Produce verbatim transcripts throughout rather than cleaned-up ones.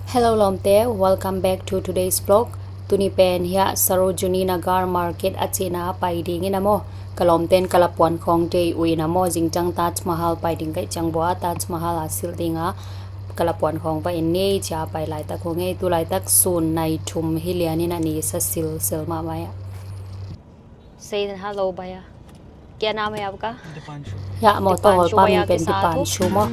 Hello lawmte, welcome back to today's vlog. Tuni pen hiah Sarojini Nagar Market a cihna pai ding in a maw. Ka lawmten ka la puan khawng dei uh in a maw, zingciang Taj Mahal pai ding ka hih ciang bua, Taj Mahal a silh ding a ka la puan khawng va en ni ei ci a pai laitak uh ngei. Tu laitak sun nai thum hi lian in a ni sa silsil mahmah a. Say hello भैया. क्या नाम है आपका? Dipanshu. Hiah mawtaw hawlpa min pen Dipanshu maw.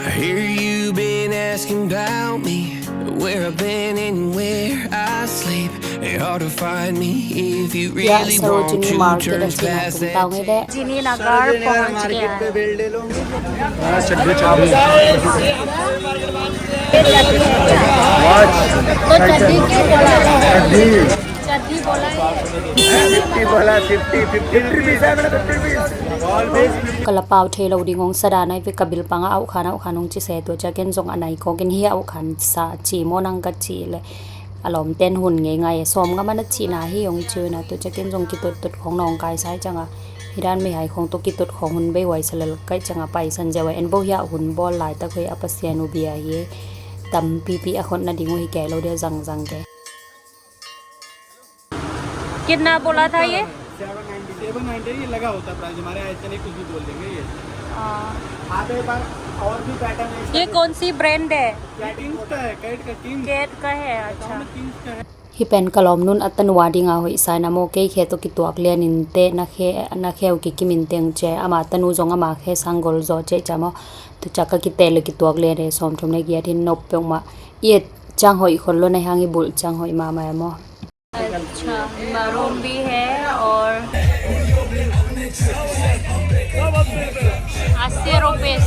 I hear you been asking about me, where I've been and where I sleep. It's hard to find me if you really want to turn past that. Sarojini Nagar पहुंच गया है। तो चड्डी क्यों बोला है? चड्डी बोला है। Ka la pau thei lo ding hong sa dan ai ve, ka bil pang a auh khan auh khan hong ci se, tua ciang ken zong a nai kawk in hi auh khan sa ci maw nang ka cih leh a lawmten hun ngei ngai e, sawm ngam a na cihna hi hong ci uh in a, tua ciang ken zong kituttut khawng nawngkai sa hi ciang a, hi dan mihai khawng tawh kitut khawng hun bei huai sa lel ka hih ciang a paisan ziau a, en bo hiah hun bawl laitak hoih a Pasian uh bia hi e, tampipi a khot nading uh hi kei lo dia zangzang kei. कितना बोला था ये? Seven ninety. Seven ninety ये लगा होता है प्राइस हमारे यहाँ, ऐसे नहीं कुछ भी बोल देंगे ये। हाँ। आप एक बार और भी पैटर्न है इसका। ये कौन सी ब्रांड है? कैट किंग्स का है, कैट का किंग्स। कैट का है, अच्छा। किंग्स का है। Hih pen ka lawmnu'n a tanu a ding a hoih sa in a maw, kei khe tawh kituak lian in teh na khe, na khe uh kikim in teng ci a, ama tanu zong ama khe sang gol zaw ci a ci a maw. Tua ciang ka kiteh leh kituak lian e, sawmthum leh giat hi nop peuhmah. I et ciang hoih khol lo, na hang i bulh ciang hoih mahmah e maw. अच्छा, मरून भी है और अस्सी रुपीस।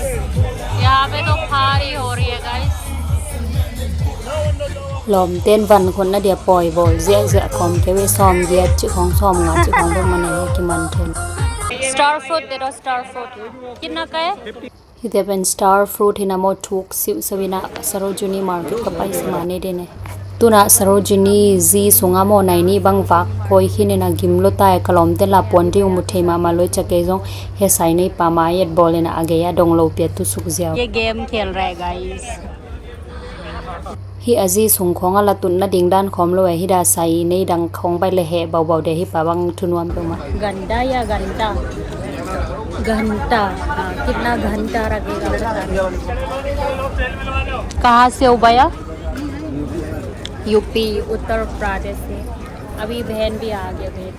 यहाँ पे तो फारी हो रही है guys. Lawmten van khotna dia pawi bawl ziahziah khawm kei ve, sawm giat cih khawng, sawm nga cih khawng bek man a hi kiman thei. Star fruit दे दो, स्टार फ्रूट। कितना का है? Hihte pen star fruit hi na maw, thuk siuhsiuh in a Sarojini Market ka pai sa mah ni ding e. Tu-in a Sarojini zi sung a maw nai nih bang vak kawi khin in a gim lua ta e, ka lawmte la puan ding uh mu thei mahmah lua, tua ciang kei zong hesai nei pa mah a et bawl in a, a gei a dong lo pi a tusuk ziau. ये गेम खेल रहा है guys. Hih a zi sung khawng a la tutna ding dan khawm lo e, hih da sai nei dang khawng bai leh heh baubau de, hih pa bang thunuam peuhmah. घंटा या घंटा? घंटा, हाँ, कितना घंटा लगेगा पता नहीं। कहाँ से हो भैया? यूपी, उत्तर प्रदेश से। अभी बहन भी आ गया, बहन।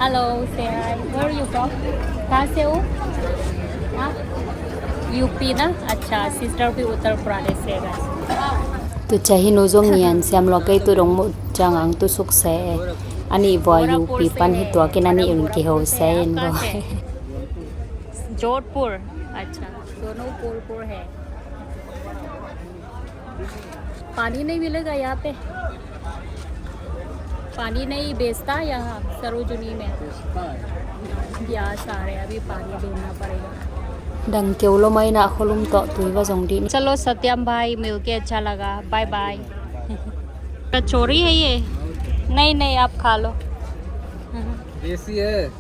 Hello, say hi. Where are you from? कहाँ से हो? हाँ? यूपी ना? अच्छा, सिस्टर भी उत्तर प्रदेश से है। Tua ciang hih nu zong ngian siam lua, kei tu dong muh ciang ang tusuk se e. A nih vua U P pan hi tuak in a nih un kiho se in vua. Jodhpur. अच्छा, दोनों पुर पुर है। पानी नहीं मिलेगा यहाँ पे? पानी नहीं बेचता यहाँ सरोजनी में? बेचता है। प्यास आ रहा है, अभी पानी ढूंढना पड़ेगा। Dang keu lo mai na, kholum tawh tui va zong dih ni. चलो सत्यम भाई, मिलके अच्छा लगा, बाय बाय। कचौरी है ये? नहीं नहीं, आप खा लो। देसी है।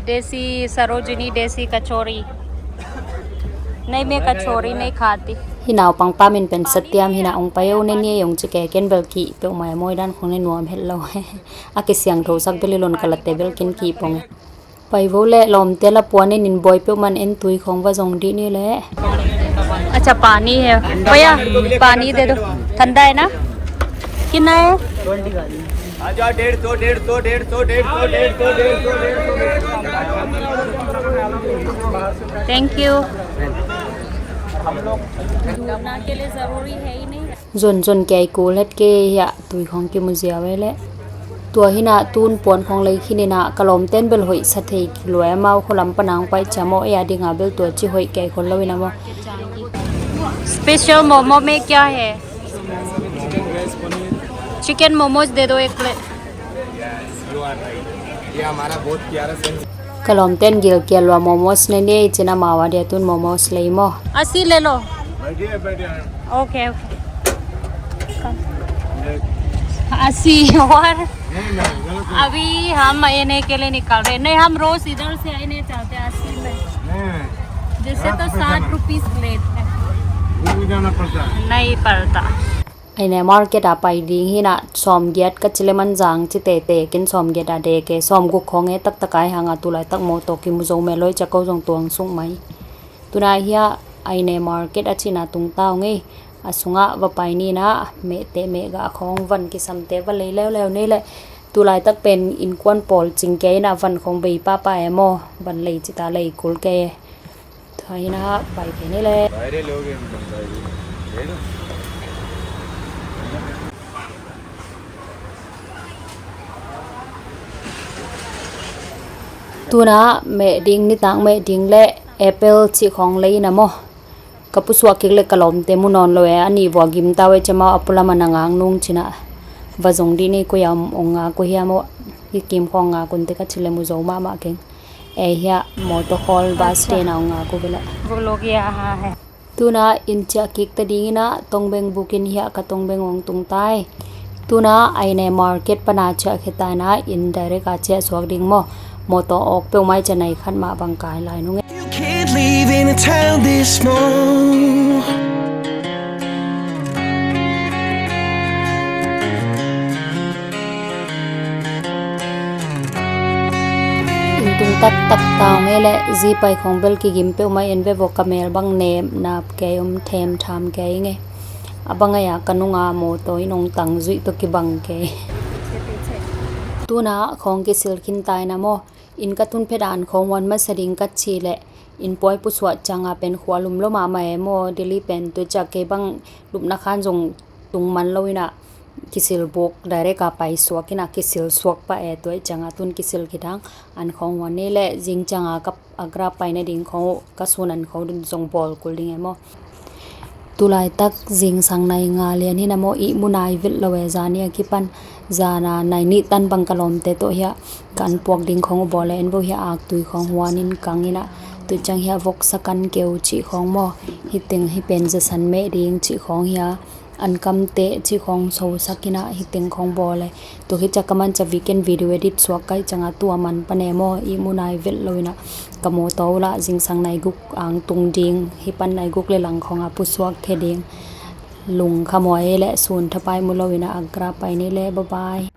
देसी सरोजनी, देसी कचौरी। नहीं, मैं कचौरी नहीं खाती। Hih naupang pa min pen Satyam hi na, ong pai o, ne ni ei ong ci kei, ken bel kih peuhmah e, mawi dan khawng ne nuam het lo. A kisiangthosak bel hi lo in ka late bel ken kih pong e. Pai vo leh lawmte la puan en in, buai peuhmah in, en tui khawng va zong dih ni leh. अच्छा, पानी है भैया, पानी दे दो, ठंडा है ना? कितना है? आ जाओ, डेढ़ सौ, डेढ़ सौ, डेढ़ सौ, डेढ़ सौ, डेढ़ सौ, डेढ़ सौ, डेढ़ सौ। Thank you. हम लोग ढूंढना के लिए जरूरी है ही नहीं। Zonzon kei kul het kei hiah tui khawng kimu ziau e leh. Tua hi na, tun puan khawng lei khin in a, ka lawmten bel hoih sa thei kilua e, amau khualam pan a ong pai ciang maw, ei a ding a bel tua ci hoih kei khol lo in a maw. Special momo में क्या है? चिकन मोमोज दे दो एक plate. Ka lawmten gilkial lua, momos ne ni ei ci in amau a dia tun momos lei maw. अस्सी ले लो। Okay, okay. अस्सी और नहीं, नहीं, गलत है। अभी हम आने के लिए निकल रहे। नहीं, हम रोज इधर से आने जाते हैं अस्सी में। नहीं, नहीं। जैसे तो साठ रुपीस लेते हैं। दूर जाना पड़ता है। नहीं पड़ता। Aine market a pai ding hi na, sawmgiat ka ci le man zang ci tete kin sawmgiat a de ke, sawmguk khong e taktak ai hanga tulai tak mawtaw kimu zo me loi ca ko zong tuang sung mai. Tuna hia Aine market a cina tung tau ngei. A sungah va pai ni na, mehte mehgah khong van kisamte va lei leuleu ni le. Tulai tak pen innkuan pawl cing kei na van khong bei papa e maw, van lei cita lei kul kei. Tua hi na pai kei ni le. Tuna meh ding, nitak meh ding le apple cih khong lei na maw. Ka pusuak kik le ka lawmte mu nawn lo e, a nih vua gim tau e, cemau a pulam a na ngak nung cina va zong dih ni, koi a om ong ngak uh hiam aw, i kim khong ngak unte ka ci le mu zo mahmah keng. E hia mawtaw khawl bus stand a ong ngak uh vela. Tuna inn ciah kik ta dingin ah tongbeng bukin hiah ka tongbeng ong tung tai. Tuna Aine market pana ciah khia ta ina inn direct a ciah suak ding maw. Mawtaw awk peuhmah i ciah nai khat mah bang kai lai nung e. You can't live in a town this small. Inn tung taktak tau ngei le zi pai khong bel kigim peuhmah en ve vok, ka mel bang nem nap kei, om them tham kei ngei. A bang ai a ka nunga mawtaw in ong tang zuih tawh kibang kei. Tuna khong kisil khin tai na maw. Inn ka tun phet a an khong huan masa ding ka ci le inn puai pusuah cianga pen khua lum lo mahmah e maw. Delhi pen tu ciah kei bang lupna khan zong tung man lo ina kisil buk direct a pai suak ina kisil suak pah e. Tua i cianga tun kisil khit hang an khong huan ni le zing cianga ka Agra pai nading khong uh ka sun an khong dun zong bawl kul ding e maw. Tulaitak zingsang nai nga lian hi na maw, ihmu nai vilh lo e. Zani a kipan zana nai nih tan bang ka lawmte tawh hiah ka an puak ding khong uh bawl e. En vo hiah aktui khong huan in kang ina tu ciang hiah voksa kan keu cih khong maw, hi teng hi pen zasan meh ding cih khong hiah an kamteh cih khong sosak ina hi teng khong bawl e. Tua khit ciah ka man ciah weekend video edit suak ka hih cianga tua man pan e maw, ihmu nai velh lo ina ka mawtaw uh lah zingsang nai guk ang tung ding, hi pan nai guk le lang khong a pusuak thei ding. Lungkham huai e le sun thapai mu lo ina Agra pai ni le, bye bye.